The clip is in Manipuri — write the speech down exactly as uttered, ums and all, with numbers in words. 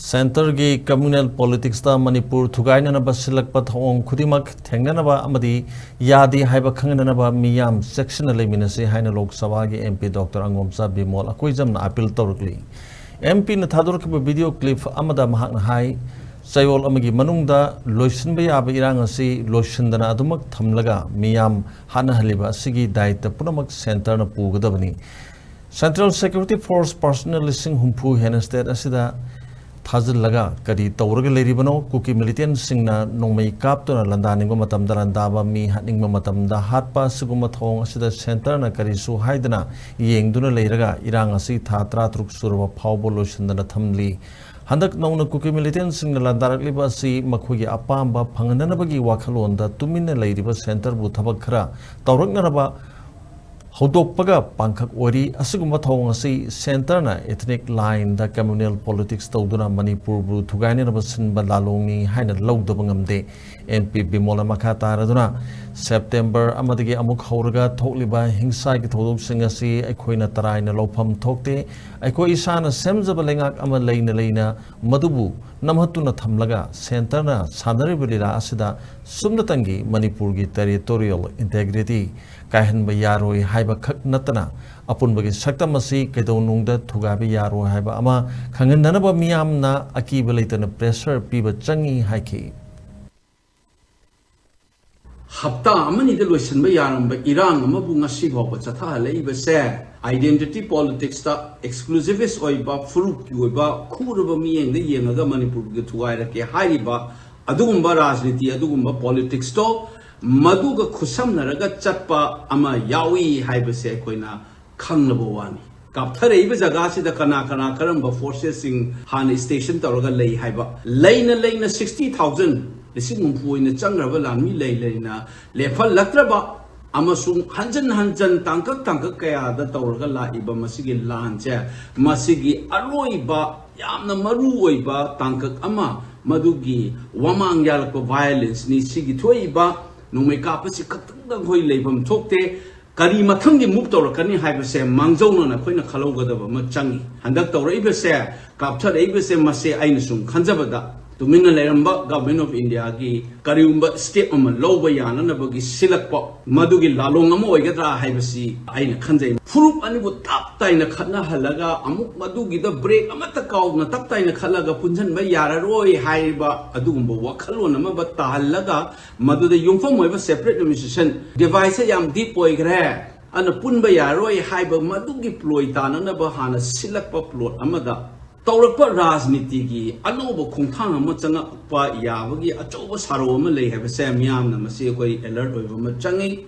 Centreꯒꯤ communal politicsꯇ ꯃꯅꯤꯄꯨꯔ ꯊꯨꯒꯥꯏꯅꯅꯕ ꯁꯤꯜꯂꯛꯄ ꯊꯧꯑꯣꯡ ꯈꯨꯗꯤꯡꯃꯛ ꯊꯦꯡꯅꯅꯕ ꯑꯃꯗꯤ ꯌꯥꯗꯦ ꯍꯥꯏꯕ ꯈꯪꯍꯟꯅꯅꯕ ꯃꯤꯌꯥꯝ ꯆꯦꯛꯁꯤꯟꯅ ꯂꯩꯃꯤꯟꯅꯁꯤ ꯍꯥꯏꯅ ꯂꯣꯛ ꯁꯚꯥꯒꯤ MP Doctor ꯑꯉꯣꯝꯆꯥ Bimol ꯑꯀꯣꯏꯖꯝꯅ appeal ꯇꯧꯔꯛꯂꯤ꯫ MPꯅ ꯊꯥꯗꯣꯔꯛꯈꯤꯕ video clip ꯑꯃꯗ ꯃꯍꯥꯛꯅ ꯍꯥꯏ, ꯆꯌꯣꯜ ꯑꯃꯒꯤ ꯃꯅꯨꯡꯗ ꯂꯣꯏꯁꯤꯟꯕ ꯌꯥꯕ ꯏꯔꯥꯡ ꯑꯁꯤ ꯂꯣꯏꯁꯤꯟꯗꯅ ꯑꯗꯨꯃꯛ ꯊꯝꯂꯒ ꯃꯤꯌꯥꯝ ꯍꯥꯠꯅꯍꯜꯂꯤꯕ ꯑꯁꯤꯒꯤ ꯗꯥꯏꯇ ꯄꯨꯝꯅꯃꯛ centreꯅ ꯄꯨꯒꯗꯕꯅꯤ꯫ Central Security Force personnel ꯂꯤꯁꯤꯡ ꯍꯨꯝꯐꯨ ꯍꯦꯟꯅ state ꯑꯁꯤꯗ ꯊꯥꯖꯤꯜꯂꯒ ꯀꯔꯤ ꯇꯧꯔꯒ ꯂꯩꯔꯤꯕꯅꯣ? ꯀꯨꯀꯤ militantꯁꯤꯡꯅ ꯅꯣꯡꯃꯩ ꯀꯥꯞꯇꯨꯅ ꯂꯥꯟꯗꯥꯅꯤꯡꯕ ꯃꯇꯝꯗ ꯂꯥꯟꯗꯥꯕ, ꯃꯤ ꯍꯥꯠꯅꯤꯡꯕ ꯃꯇꯝꯗ ꯍꯥꯠꯄ, ꯑꯁꯤꯒꯨꯝꯕ ꯊꯧꯑꯣꯡ ꯑꯁꯤꯗ centreꯅ ꯀꯔꯤꯁꯨ ꯍꯥꯏꯗꯅ ꯌꯦꯡꯗꯨꯅ ꯂꯩꯔꯒ ꯏꯔꯥꯡ ꯑꯁꯤ ꯊꯥ ꯇꯔꯥꯇꯔꯨꯛ ꯁꯨꯔꯕ ꯐꯥꯎꯕ ꯂꯣꯏꯁꯤꯟꯗꯅ ꯊꯝꯂꯤ꯫ ꯍꯟꯗꯛ ꯅꯧꯅ ꯀꯨꯀꯤ militantꯁꯤꯡꯅ ꯂꯥꯟꯗꯥꯔꯛꯂꯤꯕ ꯑꯁꯤ ꯃꯈꯣꯏꯒꯤ ꯑꯄꯥꯝꯕ ꯐꯪꯍꯟꯅꯅꯕꯒꯤ ꯋꯥꯈꯜꯂꯣꯟꯗ ꯇꯨꯃꯤꯟꯅ ꯂꯩꯔꯤꯕ centreꯕꯨ ꯊꯕꯛ ꯈꯔ ꯇꯧꯔꯛꯅꯅꯕ ꯍꯧꯗꯣꯛꯄꯒ ꯄꯥꯡꯈꯛ ꯑꯣꯏꯔꯤ꯫ ꯑꯁꯤꯒꯨꯝꯕ ꯊꯧꯑꯣꯡ ꯑꯁꯤ centreꯅ ethnic lineꯗ communal politics ꯇꯧꯗꯨꯅ ꯃꯅꯤꯄꯨꯔꯕꯨ ꯊꯨꯒꯥꯏꯅꯅꯕ ꯁꯤꯟꯕ ꯂꯥꯂꯣꯡꯅꯤ ꯍꯥꯏꯅ ꯂꯧꯗꯕ ꯉꯝꯗꯦ꯫ MP ꯕꯤꯃꯣꯜꯅ ꯃꯈꯥ ꯇꯥꯔꯗꯨꯅ, September ꯑꯃꯗꯒꯤ ꯑꯃꯨꯛ ꯍꯧꯔꯒ ꯊꯣꯛꯂꯤꯕ ꯍꯤꯡꯁꯥꯒꯤ ꯊꯧꯗꯣꯛꯁꯤꯡ ꯑꯁꯤ ꯑꯩꯈꯣꯏꯅ ꯇꯔꯥꯏꯅ ꯂꯧꯐꯝ ꯊꯣꯛꯇꯦ꯫ ꯑꯩꯈꯣꯏ ꯏꯁꯥꯅ ꯁꯦꯝꯖꯕ ꯂꯩꯉꯥꯛ ꯑꯃ ꯂꯩꯅ ꯂꯩꯅ ꯃꯗꯨꯕꯨ ꯅꯝꯍꯠꯇꯨꯅ ꯊꯝꯂꯒ centreꯅ ꯁꯥꯟꯅꯔꯤꯕ ꯂꯤꯂꯥ ꯑꯁꯤꯗ ꯁꯨꯞꯅꯇꯪꯒꯤ ꯃꯅꯤꯄꯨꯔꯒꯤ territorial integrity ꯀꯥꯏꯍꯟꯕ ꯌꯥꯔꯣꯏ ꯍꯥꯏꯕ ꯈꯛ ꯅꯠꯇꯅ, ꯑꯄꯨꯟꯕꯒꯤ ꯁꯛꯇꯝ ꯑꯁꯤ ꯀꯩꯗꯧꯅꯨꯡꯗ ꯊꯨꯒꯥꯏꯕ ꯌꯥꯔꯣꯏ ꯍꯥꯏꯕ ꯑꯃ ꯈꯪꯍꯟꯅꯅꯕ ꯃꯤꯌꯥꯝꯅ ꯑꯀꯤꯕ ꯂꯩꯇꯅ pressure ꯄꯤꯕ ꯆꯪꯏ ꯍꯥꯏꯈꯤ꯫ ꯍꯞꯇꯥ ꯑꯃꯅꯤꯗ ꯂꯣꯏꯁꯤꯟꯕ ꯌꯥꯔꯝꯕ ꯏꯔꯥꯡ ꯑꯃꯕꯨ ꯉꯁꯤ ꯐꯥꯎꯕ ꯆꯠꯊꯍꯜꯂꯛꯏꯕꯁꯦ identity politicsꯇ exclusivist ꯑꯣꯏꯕ, ꯐꯨꯔꯨꯞꯀꯤ ꯑꯣꯏꯕ, ꯈꯨꯔꯕ ꯃꯤꯠꯌꯦꯡꯗ ꯌꯦꯡꯉꯒ ꯃꯅꯤꯄꯨꯔꯒꯤ ꯊꯨꯒꯥꯏꯔꯛꯀꯦ ꯍꯥꯏꯔꯤꯕ ꯑꯗꯨꯒꯨꯝꯕ ꯔꯥꯖꯅꯤꯇꯤ, ꯑꯗꯨꯒꯨꯝꯕ politicsꯇꯣ ꯃꯗꯨꯒ ꯈꯨꯠꯁꯝꯅꯔꯒ ꯆꯠꯄ ꯑꯃ ꯌꯥꯎꯏ ꯍꯥꯏꯕꯁꯦ ꯑꯩꯈꯣꯏꯅ ꯈꯪꯂꯕ ꯋꯥꯅꯤ꯫ ꯀꯥꯞꯊꯔꯛꯏꯕ ꯖꯒꯥꯁꯤꯗ ꯀꯅꯥ ꯀꯅꯥ, ꯀꯔꯝꯕ forcesꯁꯤꯡ ꯍꯥꯟꯅ station ꯇꯧꯔꯒ ꯂꯩ ꯍꯥꯏꯕ, ꯂꯩꯅ ꯂꯩꯅ sixty thousand, ꯂꯤꯁꯤꯡ ꯍꯨꯝꯐꯨ ꯑꯣꯏꯅ ꯆꯪꯈ꯭ꯔꯕ ꯂꯥꯟꯃꯤ ꯂꯩ ꯂꯩꯅ ꯂꯦꯞꯍꯜꯂꯛꯇ꯭ꯔꯕ ꯑꯃꯁꯨꯡ ꯍꯟꯖꯟ ꯍꯟꯖꯟ ꯇꯥꯡꯀꯛ ꯇꯥꯡꯀꯛ ꯀꯌꯥꯗ ꯇꯧꯔꯒ ꯂꯥꯛꯏꯕ ꯃꯁꯤꯒꯤ ꯂꯥꯟꯁꯦ, ꯃꯁꯤꯒꯤ ꯑꯔꯣꯏꯕ ꯌꯥꯝꯅ ꯃꯔꯨ ꯑꯣꯏꯕ ꯇꯥꯡꯀꯛ ꯑꯃ, ꯃꯗꯨꯒꯤ ꯋꯥꯃꯥꯡ ꯌꯥꯜꯂꯛꯄ violenceꯅꯤ꯫ ꯁꯤꯒꯤ ꯊꯣꯛꯏꯕ ꯅꯣꯡꯃꯩ ꯀꯥꯞꯄꯁꯤ ꯈꯛꯇꯪꯗ ꯑꯩꯈꯣꯏ ꯂꯩꯐꯝ ꯊꯣꯛꯇꯦ꯫ ꯀꯔꯤ ꯃꯊꯪꯒꯤ ꯃꯨꯚ ꯇꯧꯔꯛꯀꯅꯤ ꯍꯥꯏꯕꯁꯦ ꯃꯥꯡꯖꯧꯅꯅ ꯑꯩꯈꯣꯏꯅ ꯈꯜꯍꯧꯒꯗꯕ ꯑꯃ ꯆꯪꯉꯤ꯫ ꯍꯟꯗꯛ ꯇꯧꯔꯛꯏꯕꯁꯦ, ꯀꯥꯞꯊꯔꯛꯏꯕꯁꯦ, ꯃꯁꯦ ꯑꯩꯅ ꯁꯨꯝ ꯈꯟꯖꯕꯗ, ꯇꯨꯃꯤꯟꯅ ꯂꯩꯔꯝꯕ ꯒꯚꯔꯟꯃꯦꯟ ꯑꯣꯐ ꯏꯟꯗꯤꯌꯥꯒꯤ ꯀꯔꯤꯒꯨꯝꯕ ꯁ꯭ꯇꯦꯞ ꯑꯃ ꯂꯧꯕ ꯌꯥꯅꯅꯕꯒꯤ ꯁꯤꯜꯂꯛꯄ, ꯃꯗꯨꯒꯤ ꯂꯥꯂꯣꯡ ꯑꯃ ꯑꯣꯏꯒꯗ꯭ꯔꯥ ꯍꯥꯏꯕꯁꯤ ꯑꯩꯅ ꯈꯟꯖꯩ꯫ ꯐꯨꯔꯨꯞ ꯑꯅꯤꯕꯨ ꯇꯞ ꯇꯥꯏꯅ ꯈꯠꯅꯍꯜꯂꯒ, ꯑꯃꯨꯛ ꯃꯗꯨꯒꯤꯗ ꯕ꯭ꯔꯦꯛ ꯑꯃꯠꯇ ꯀꯥꯎꯗꯅ ꯇꯞ ꯇꯥꯏꯅ ꯈꯠꯂꯒ ꯄꯨꯟꯁꯤꯟꯕ ꯌꯥꯔꯔꯣꯏ ꯍꯥꯏꯔꯤꯕ ꯑꯗꯨꯒꯨꯝꯕ ꯋꯥꯈꯜꯂꯣꯟ ꯑꯃ ꯇꯥꯍꯜꯂꯒ, ꯃꯗꯨꯗ ꯌꯨꯝꯐꯝ ꯑꯣꯏꯕ ꯁꯦꯄꯔꯦꯠ ꯑꯦꯗꯃꯤꯅꯤꯁꯇ꯭ꯔꯦꯁꯟ ꯗꯤꯚꯥꯏꯁꯁꯦ ꯌꯥꯝ ꯗꯤꯞ ꯑꯣꯏꯈ꯭ꯔꯦ, ꯑꯗꯨꯅ ꯄꯨꯟꯕ ꯌꯥꯔꯣꯏ ꯍꯥꯏꯕ ꯃꯗꯨꯒꯤ ꯄ꯭ꯂꯣꯏ ꯇꯥꯅꯅꯕ ꯍꯥꯟꯅ ꯁꯤꯜꯂꯛꯄ ꯄ꯭ꯂꯣꯠ ꯑꯃꯗ ꯇꯧꯔꯛꯄ ꯔꯥꯖꯅꯤꯇꯤꯒꯤ ꯑꯅꯧꯕ ꯈꯣꯡꯊꯥꯡ ꯑꯃ ꯆꯪꯉꯛꯄ ꯌꯥꯕꯒꯤ ꯑꯆꯧꯕ ꯁꯥꯔꯧ ꯑꯃ ꯂꯩ ꯍꯥꯏꯕꯁꯦ ꯃꯤꯌꯥꯝꯅ ꯃꯁꯤ ꯑꯩꯈꯣꯏ ꯑꯦꯂꯔꯠ ꯑꯣꯏꯕ ꯑꯃ ꯆꯪꯉꯤ꯫